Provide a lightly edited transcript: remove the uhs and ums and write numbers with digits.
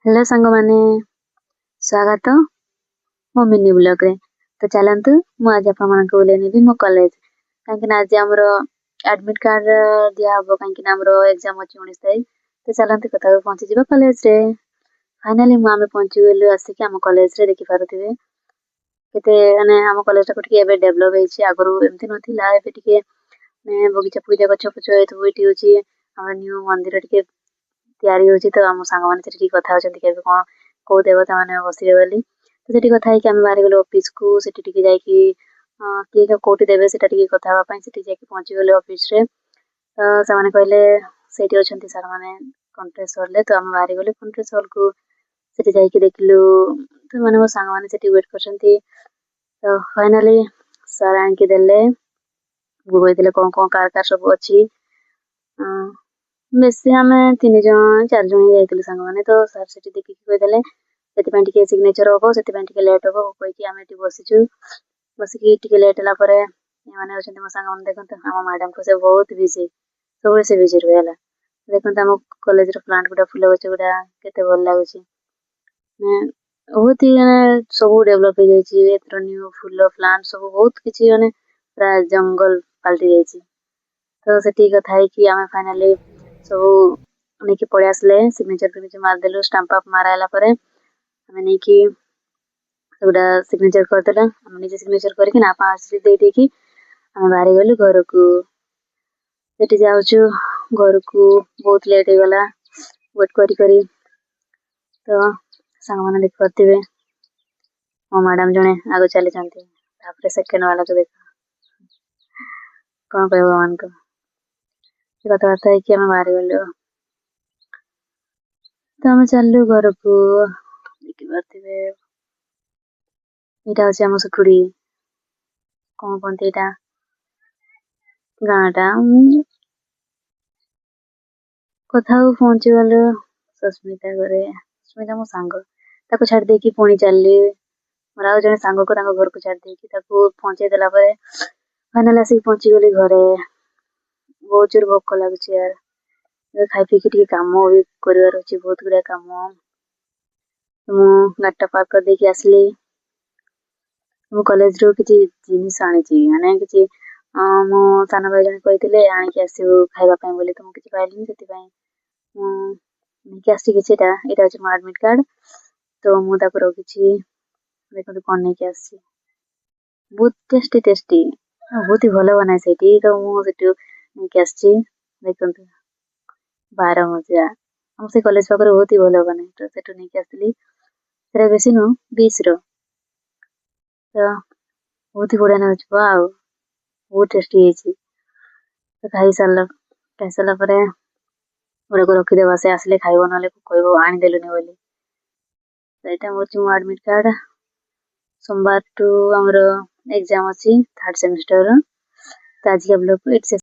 Hello ସାଙ୍ଗମାନେ, ସ୍ୱାଗତ ମୋ ମିନି ବ୍ଲଗ୍ରେ। ତ ଚାଲନ୍ତୁ, ମୁଁ ଆଜି ଆପଣମାନଙ୍କୁ ବୁଲେଇ ନେବି ମୋ କଲେଜ, କାହିଁକିନା ଆଜି ଆମର ଆଡ଼ମିଟ୍ କାର୍ଡ଼ ଦିଆହେବ, କାହିଁକିନା ଆମର ଏକ୍ଜାମ୍ ଅଛି 19 ତାରିଖ। ତ ଚାଲନ୍ତୁ, କଥାକୁ ପହଞ୍ଚିଯିବା କଲେଜରେ। ଫାଇନାଲି ଆମେ ପହଞ୍ଚିଗଲୁ ଆସିକି ଆମ କଲେଜରେ। ଦେଖିପାରୁଥିବେ କେତେ ମାନେ ଆମ କଲେଜଟାକୁ ଟିକେ ଏବେ ଡେଭଲପ୍ ହେଇଛି। ଆଗରୁ ଏମିତି ନଥିଲା। ଏବେ ଟିକେ ମାନେ ବଗିଚା ଫଗିଚା, ଗଛ ଫଛ ଏସବୁ ଏଇଠି ହେଉଛି। ଆମର ନ୍ୟୁ ମନ୍ଦିର ଟିକେ ତିଆରି ହେଉଛି। ତ ଆମ ସାଙ୍ଗମାନେ ସେଠି ଟିକେ କଥା ହେଉଛନ୍ତି, କେବେ କ'ଣ କୋଉ ଦେବତା ମାନେ ବସିବେ ବୋଲି। ତ ସେଠି କଥା ହେଇକି ଆମେ ବାହାରିଗଲୁ ଅଫିସକୁ। ସେଠି ଟିକେ ଯାଇକି କିଏ କୋଉଠି ଦେବେ, ସେଟା ଟିକେ କଥା ହେବା ପାଇଁ ସେଠି ଯାଇକି ପହଞ୍ଚିଗଲୁ ଅଫିସରେ। ତ ସେମାନେ କହିଲେ ସେଇଠି ଅଛନ୍ତି ସାର୍ମାନେ କନଫରେନ୍ସ ହଲ୍ରେ। ତ ଆମେ ବାହାରିଗଲୁ କନଫରେନ୍ସ ହଲ୍କୁ। ସେଠି ଯାଇକି ଦେଖିଲୁ ତ ମାନେ ମୋ ସାଙ୍ଗମାନେ ସେଠି ୱେଟ୍ କରିଛନ୍ତି। ତ ଫାଇନାଲି ସାର୍ ଆଣିକି ଦେଲେ। କହିଥିଲେ କ'ଣ କ'ଣ କାର କାର ସବୁ ଅଛି। ବେଶୀ ଆମେ ତିନି ଜଣ ଚାରି ଜଣ ଯାଇଥିଲୁ ସାଙ୍ଗମାନେ। ତ ସାର୍ ସେଠି ଦେଖିକି କହିଦେଲେ, ସେଥିପାଇଁ ଟିକେ ସିଗ୍ନେଚର୍ ହବ, ସେଥିପାଇଁ ଟିକେ ଲେଟ୍ ହବ କହିକି ଆମେ ଏଠି ବସିଛୁ। ବସିକି ଟିକେ ଲେଟ୍ ହେଲା ପରେ ଏମାନେ ଅଛନ୍ତି ମୋ ସାଙ୍ଗମାନେ। ଦେଖନ୍ତୁ, ଆମ ମ୍ୟାଡ଼ାମକୁ ସେ ବହୁତ ବିଜି, ସବୁବେଳେ ସେ ବିଜି ରୁହେ ହେଲା। ଦେଖନ୍ତୁ, ଆମ କଲେଜର ପ୍ଲାଣ୍ଟ ଗୁଡ଼ା, ଫୁଲ ଗଛ ଗୁଡ଼ା କେତେ ଭଲ ଲାଗୁଛି। ମାନେ ବହୁତ ହି ମାନେ ସବୁ ଡେଭଲପ୍ ହେଇଯାଇଛି ଏଥର। ନ୍ୟୁ ଫୁଲ ପ୍ଲାଣ୍ଟ ସବୁ ବହୁତ କିଛି, ମାନେ ପୁରା ଜଙ୍ଗଲ ପାଲଟି ଯାଇଛି। ତ ସେଠିକି କଥା ହେଇକି ଆମେ ଫାଇନାଲି ସବୁ ନେଇକି ପଳେଇ ଆସିଲେ। ସିଗ୍ନେଚର ଫିଗ୍ନେଚର ମାରିଦେଲୁ। ଷ୍ଟାମ୍ପ ଫାମ୍ପ ମାରା ହେଲା ପରେ ଆମେ ନେଇକି ସେଗୁଡ଼ା ସିଗ୍ନେଚର କରିଦେଲୁ। ଆମେ ନିଜେ ସିଗ୍ନେଚର କରିକି ନା ପାଞ୍ଚ ଦେଇ ଦେଇକି ଆମେ ବାହାରି ଗଲୁ ଘରକୁ। ସେଠି ଯାଉଛୁ ଘରକୁ, ବହୁତ ଲେଟ୍ ହେଇଗଲା ୱେଟ୍ କରି କରି। ତ ସାଙ୍ଗମାନେ ଦେଖିପାରୁଥିବେ, ମୋ ମ୍ୟାଡ଼ାମ ଜଣେ ଆଗ ଚାଲିଛନ୍ତି, ତାପରେ ସେକେଣ୍ଡ ବାଲାକୁ ଦେଖ। କ'ଣ କହିବ ଏମାନଙ୍କୁ? କଥାବାର୍ତ୍ତା ହେଇକି ଆମେ ବାହାରି ଗଲୁ। ତ ଆମେ ଚାଲିଲୁ ଘରକୁ। ଦେଖିପାରୁଥିବେ, ଏଇଟା ହଉଛି ଆମ ସୁଖୁଡ଼ି, କ'ଣ କୁହନ୍ତି ଏଇଟା ଗାଁଟା। କଥା ହଉ ପହଞ୍ଚିଗଲୁ ସସ୍ମିତା ଘରେ। ସସ୍ମିତା ମୋ ସାଙ୍ଗ। ତାକୁ ଛାଡ଼ି ଦେଇକି ପୁଣି ଚାଲିଲି ମୋର ଆଉ ଜଣେ ସାଙ୍ଗକୁ ତାଙ୍କ ଘରକୁ ଛାଡ଼ି ଦେଇକି, ତାକୁ ପହଞ୍ଚେଇ ଦେଲା ପରେ ଫାଇନାଲି ଆସିକି ପହଞ୍ଚିଗଲି ଘରେ। ବହୁତ ଜୋର ଭୋକ ଲାଗୁଛି ୟାର। ଏବେ ଖାଇ ପିଇକି ଟିକେ କାମ ବି କରିବାର ଅଛି, ବହୁତ ଗୁଡାଏ କାମ। ମୁଁ ଗାଡ଼ିଟା ପାର୍କ କରିଦେଇକି ଆସିଲି। ମୁଁ କଲେଜରୁ କିଛି ଜିନିଷ ଆଣିଛି, ମାନେ କିଛି ମୋ ସାନ ଭାଇ ଜଣେ କହିଥିଲେ ଆଣିକି ଆସିବୁ ଖାଇବା ପାଇଁ ବୋଲି। ତ ମୁଁ କିଛି ପାଇଲିନି, ସେଥିପାଇଁ ମୁଁ ନେଇକି ଆସିଛି କିଛିଟା। ଏଇଟା ହେଉଛି ମୋ ଆଡ଼ମିଟ୍ କାର୍ଡ଼, ତ ମୁଁ ତାକୁ ରଖିଛି। ଦେଖନ୍ତୁ କ'ଣ ନେଇକି ଆସିଛି। ବହୁତ ଟେଷ୍ଟି ଟେଷ୍ଟି, ବହୁତ ହି ଭଲ ବନାଏ ସେଇଠି। ତ ମୁଁ ସେଠୁ ନେଇକି ଆସିଛି। ଦେଖନ୍ତୁ, 12 ମଜା ଆମ ସେ କଲେଜ ପାଖରେ ବହୁତ ହି ଭଲ ବନାଏ। ତ ସେଠୁ ନେଇକି ଆସିଥିଲି। ସେଟା ବେଶୀ ନୁହଁ, 20ର। ତ ବହୁତ ହି ବଢ଼ିଆ ଲାଗୁଛି। ଆଉ ବହୁତ ଟେଷ୍ଟି ହେଇଛି। ତ ଖାଇସାରିଲା ପରେ ଗୁଡ଼ାକୁ ରଖିଦେବା, ସେ ଆସିଲେ ଖାଇବ, ନହେଲେ କହିବ ଆଣିଦେଲୁନି ବୋଲି। ତ ଏଇଟା ହେଉଛି ମୋ ଆଡ଼ମିଟ୍ କାର୍ଡ଼। ସୋମବାରଠୁ ଆମର ଏକ୍ଜାମ୍ ଅଛି ଥାର୍ଡ଼ ସେମିଷ୍ଟରର। ତ ଆଜିକା ବ୍ଲଗ୍କୁ ଏଇଠି ଶେଷ।